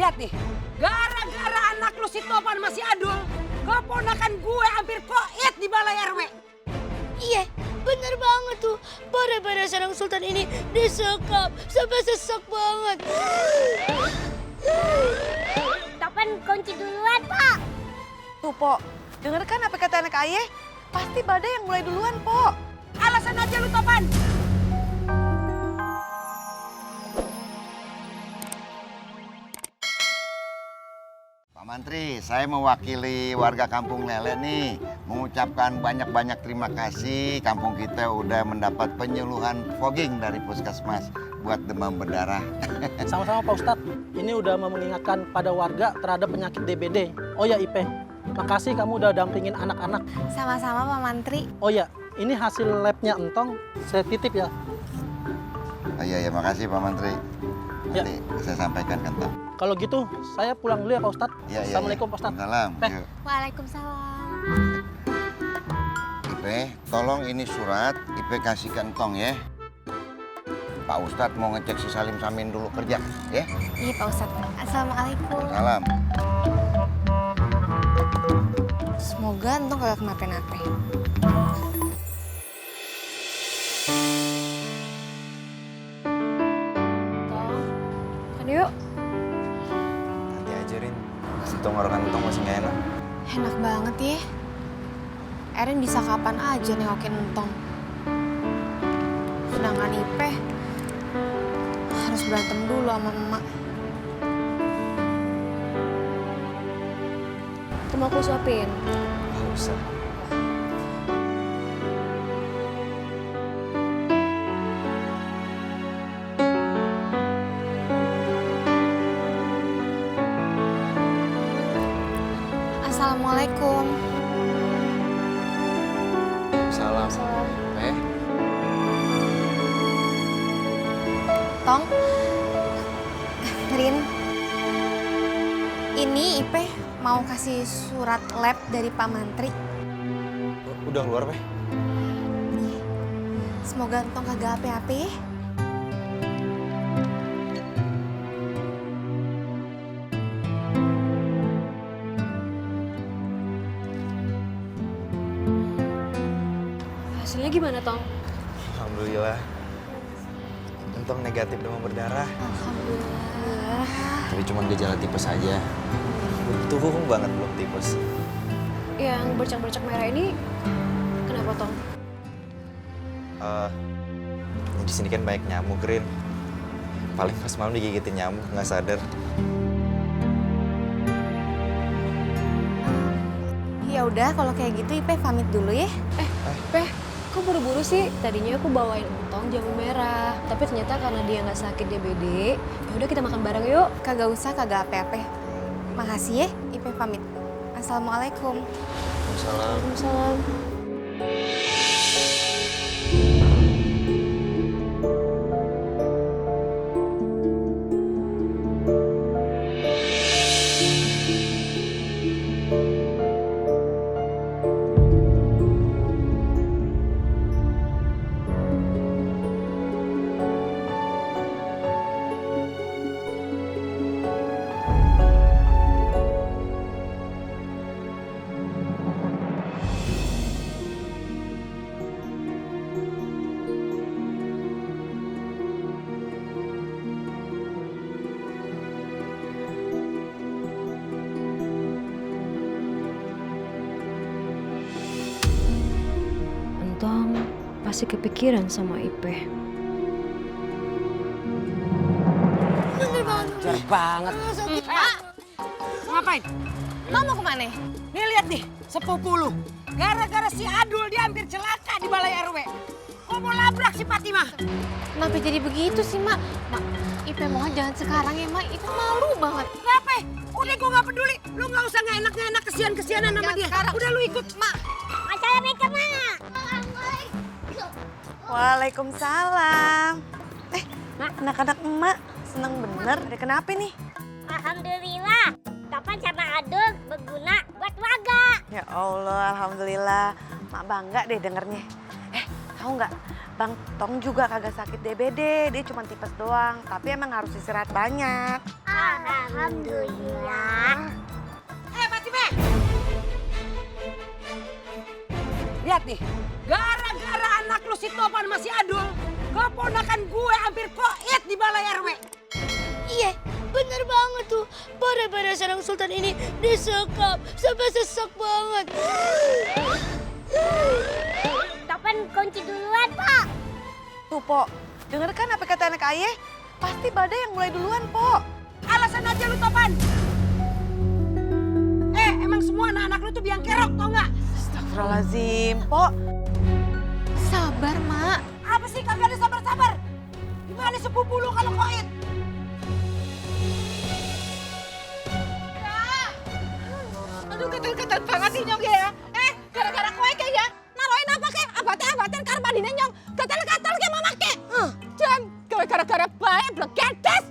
Lihat nih, gara-gara anak lu si Topan masih adul, keponakan gue hampir koit di balai RW. Iya, bener banget tuh. Bara-bara sarang sultan ini disekap sampai sesek banget. Topan kunci duluan, Pak. Tuh, Po. Dengarkan apa kata anak ayah? Pasti Badai yang mulai duluan, Po. Alasan aja lu Topan. Pak Mantri, saya mewakili warga Kampung Lele nih, mengucapkan banyak-banyak terima kasih. Kampung kita udah mendapat penyuluhan fogging dari Puskesmas buat demam berdarah. Sama-sama Pak Ustadz, ini udah mengingatkan pada warga terhadap penyakit DBD. Oh ya Ipe, makasih kamu udah dampingin anak-anak. Sama-sama Pak Mantri. Oh ya, ini hasil labnya Entong, saya titip ya. Oh, iya, makasih Pak Mantri. Ya. Nanti saya sampaikan ke Entong. Kalau gitu, saya pulang dulu ya Pak Ustadz. Iya, Assalamualaikum Pak Ustadz. Salam. Teh. Waalaikumsalam. Ipe, tolong ini surat Ipe kasih ke Entong ya. Pak Ustadz mau ngecek si Salim Samin dulu kerja, ya? Iya Pak Ustadz. Assalamualaikum. Salam. Semoga Entong gak kenapa-napa. Kan yuk. Nanti ajarin. Si tongkrongan Entong masih gak enak. Enak banget ya. Erin bisa kapan aja nengokin Entong. Sedangkan Ipe harus berantem dulu sama emak. Mau aku suapin. Gak usah. Assalamualaikum. Salam. Tong. Rin. Ini Ipe mau kasih surat lab dari Pak Mantri. Udah keluar, Peh? Semoga Entong kagak ape-ape ya. Hasilnya gimana, Tong? Alhamdulillah. Entong negatif demam berdarah. Alhamdulillah. Tapi cuma gejala tipes aja. Untung banget belum tipes. Yang bercak-bercak merah ini kenapa, Tong? Di sini kan banyak nyamuk, Rin. Paling pas malam digigitin nyamuk, nggak sadar. Ya udah kalau kayak gitu Ipe pamit dulu ya. Peh, kok buru-buru sih? Tadinya aku bawain Entong jamu merah, tapi ternyata karena dia nggak sakit DBD, ya udah kita makan bareng yuk. Kagak usah, kagak ape-ape. Makasih ya, Ipe pamit. Assalamualaikum. Salam. Waalaikumsalam. Entong pasti kepikiran sama Ipe. Bener banget. Jar banget. Mak, Ngapain? Mak mau kemana? Nih lihat nih, sepupu lu. Gara-gara si Adul dia hampir celaka di balai RW. Kok mau labrak si Fatimah? Kenapa jadi begitu sih, Mak? Mak, Ipe mohon jangan sekarang ya, Mak. Ipe malu banget. Kenapa? Udah gue gak peduli. Lu gak usah gak enak kesian-kesianan sama Jangan dia. sekarang. Udah lu ikut, Mak. Assalamualaikum, Mak. Waalaikumsalam. Anak-anak emak seneng bener. Ada kenapa nih? Alhamdulillah. Topan sama Adul berguna buat warga. Ya Allah, alhamdulillah. Mak bangga deh dengernya. Tahu nggak, Bang Tong juga kagak sakit DBD, dia cuma tipes doang. Tapi emang harus istirahat banyak. Alhamdulillah. Fatime! Lihat nih, gara-gara anak lu si Topan masih Adul, keponakan gue hampir koit di balai RW. Iya, bener banget tuh. Pada sarang sultan ini disekap sampai sesek banget. Topan kunci duluan, Pak. Tuh, Po, denger kan apa kata anak ayah? Pasti Badai yang mulai duluan, Po. Alasan aja lu Topan. Emang semua anak-anak lu tuh biang kerok, tau nggak? Astagfirullahaladzim, Po. Sabar, Mak. Apa sih kagak ada sabar-sabar? Gimana sepupu lu kalau koit? Aduh, ketel-ketel banget sih Nyong ya. Gara-gara kowe kayak ya. Naroin apa kek? Abate-abaten karbadine Nyong. Ketel-ketel ke mama kek. Dan gara-gara bae blegedes.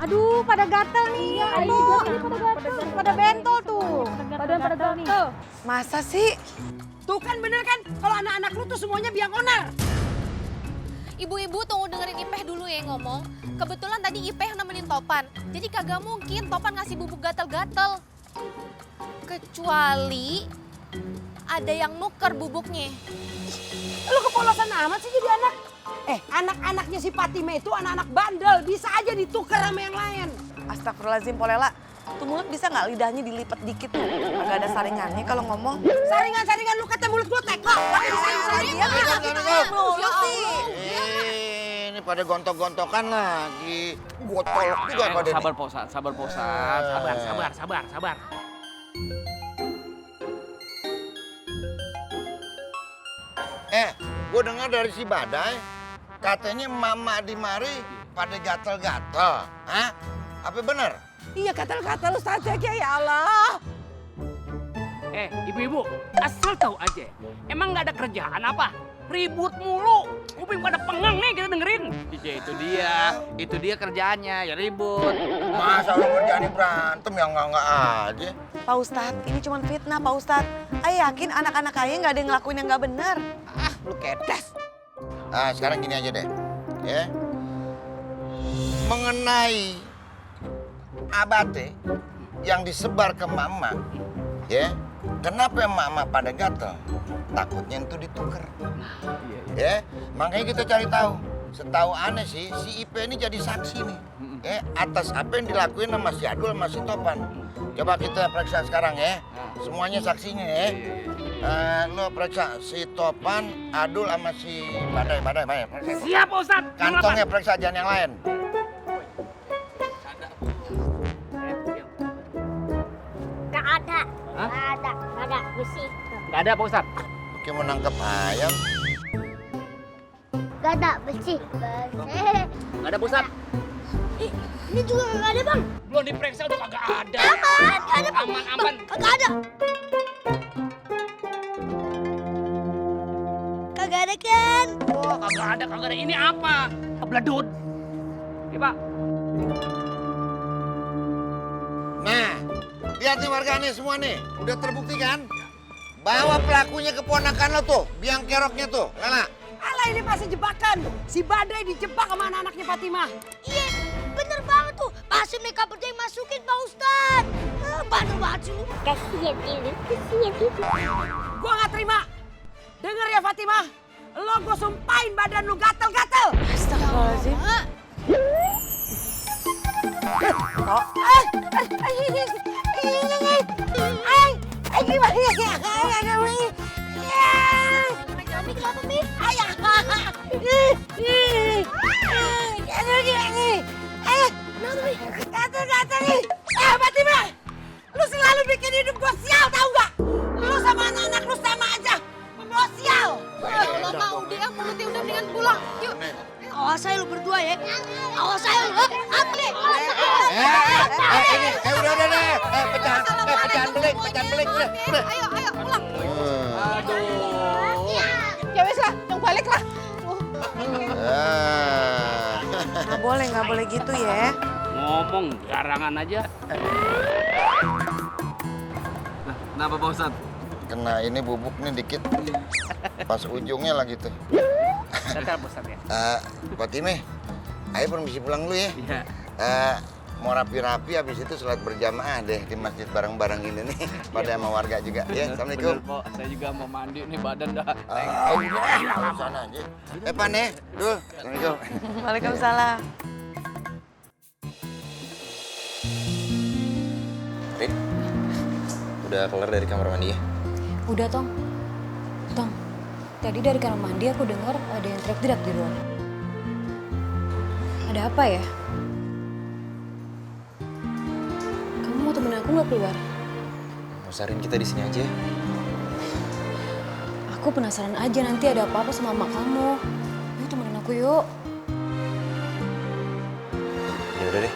Aduh, pada gatel nih. Ya, pada bentol tuh. Pada bentol. Masa sih? Tuh kan bener kan, kalau anak-anak lu tuh semuanya biang onar. Ibu-ibu tunggu dengerin Ipeh dulu ya ngomong. Kebetulan tadi Ipeh nemenin Topan. Jadi kagak mungkin Topan ngasih bubuk gatel-gatel. Kecuali ada yang nuker bubuknya. Lu kepolosan amat sih jadi anak. Anak-anaknya si Fatime itu anak-anak bandel, bisa aja ditukar sama yang lain. Astagfirullahaladzim, Polela. Tuh mulut bisa nggak lidahnya dilipat dikit tuh? Nggak ada saringannya kalau ngomong. Saringan-saringan lu kata mulut gua teko. Ini pada gontok-gontokan lagi. Gotolok juga pada nih. Sabar Posat, sabar Posat. Sabar. Gue dengar dari si Badai, katanya mama di mari pada gatel-gatel. Hah? Apa bener? Iya gatal-gatal Ustaz ya Allah. Ibu-ibu, asal tahu aja. Emang nggak ada kerjaan apa? Ribut mulu. Kuping pada pengang nih kita dengerin. Iya itu dia kerjaannya ya ribut. Masa orang kerjaannya berantem yang enggak aja? Pak Ustadz, ini cuma fitnah Pak Ustadz. Ayah yakin anak-anak ayah nggak ada yang ngelakuin yang nggak benar. Lu kedes. Sekarang gini aja deh. Ya. Mengenai abate yang disebar ke mama, ya. Kenapa mama pada gatel? Takutnya itu ditukar. Ya, makanya kita cari tahu. Setahu aneh sih, si Ipe ini jadi saksi nih. Ya, atas apa yang dilakuin sama si Adul sama si Topan. Coba kita periksa sekarang ya. Semuanya saksinya ya. Lo periksa si Topan, Adul sama si Badai. Periksa. Siap Ustaz. Kantongnya periksa, jangan yang lain. Gak ada. Gak ada. Besi. Nggak ada Pak Ustaz. Oke, mau nangkep ayam. Gak ada besi. Nggak ada Pak Ustaz. Ini juga gak ada bang. Belum diperiksa udah kagak ada. Aman. Gak ada bang. Aman. Kagak ada. Kagak ada kan? Oh, kagak ada. Ini apa? Abladut. Ya Pak. Nah, lihat nih warga nih semua nih. Udah terbukti kan? Bahwa pelakunya keponakan lo tuh, biang keroknya tuh. Lala. Alah ini pasti jebakan. Si Badai dijebak sama anak-anaknya Fatimah. Iya, bener banget tuh. Pasti mereka berdua yang masukin Pak Ustadz. Bandel banget sih lu. Kasian ini. Gua nggak terima. Dengar ya Fatimah. Lo gue sumpahin badan lu gatel-gatel. Astagfirullahaladzim. Fatimah, lu selalu bikin hidup gue sial tau gak? Lu sama anak-anak lu sama aja, membawa sial. Ya Allah, Mak, udah mulutnya udah mendingan pulang. Yuk. Awas saya lu berdua ya. Awas saya lu. Apa deh? Udah deh. Pecahan belik. Udah. Ayo, pulang. Ya wes lah, yang balik lah. Nggak boleh gitu ya. Ngomong garangan aja. Kenapa Pak Ustadz? kena ini bubuk nih dikit. Pas ujungnya lagi tuh. Bentar, Pak Ustadz ya. Fatime, ayo permisi pulang dulu ya. Iya. Mau rapi-rapi habis itu sholat berjamaah deh di masjid bareng-bareng ini nih. Pada sama warga juga. Ya, Assalamualaikum. Bener, Pak. Saya juga mau mandi nih badan dah. Udah, sana aja. Pan ya, dul. Assalamualaikum. Waalaikumsalam. Rin, udah keluar dari kamar mandi ya? Udah, Tong. Tong, tadi dari kamar mandi aku dengar ada yang teriak-teriak di luar. Ada apa ya? Kamu mau temen aku nggak keluar? Nggak usah, Rin, kita di sini aja. Aku penasaran aja nanti ada apa-apa sama mak kamu. Yuk temenin aku yuk. Ya udah deh.